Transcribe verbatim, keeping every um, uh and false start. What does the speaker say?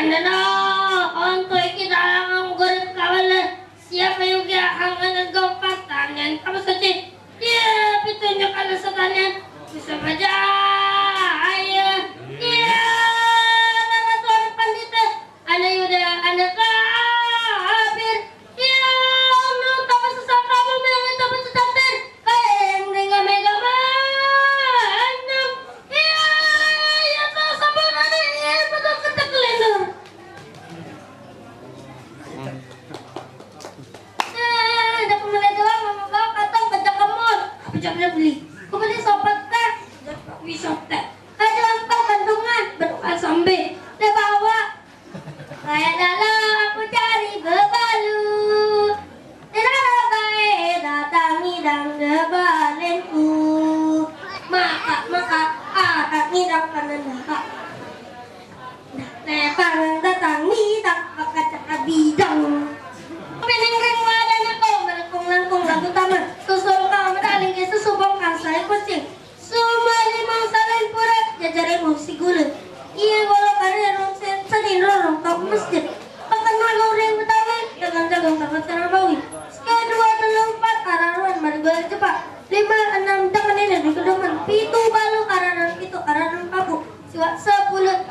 Nana, ontoy kita ang gurip kawala. Siapa juga ang nagawpatan yan? Kamu suci. Iya, pitunjuk ala satanian. Bisa baca. Iya. Iya, nana tuan pandita. Ana Yuda, ana kafir. Iya, anu, tapa sesangka mau bilang itu betul takdir. Kayak yang dengan mega mandang. Iya, iya, tak sabar ada. Iya, betul ketek lendur. Nah, ada pemulai doang, mama bawa katong kerja kemul. Apa jawabnya beli? Aku beli sopat teh. Jawab wisata. Ada empat kandungan, berdoa sambil. Dia bawa. Kayak dalam aku cari bebalu. Tidak ada baik datang ngidang ke balenku. Maka, maka, ah, tak ngidang kanan dah. Datang, datang, ngidang, maka cakap bidang. Penengkeng wadah nako, melengkung-lengkung lagu taman. Susul kau medaling ke susu bongkar saya kucing. Suma limau salin pura, jajar limau si gula. Iya, walau kare rong sen, salin rorong kau masjid. Pakan walau reng betawi, dagang-dagang tamat sarang bawi. Sekian dua, telu, empat, araruan, mari gua cepat. Lima, enam, jangan ini di kedoman. Pitu, balu, araran, pitu, araran, papu. Siwa, sepuluh,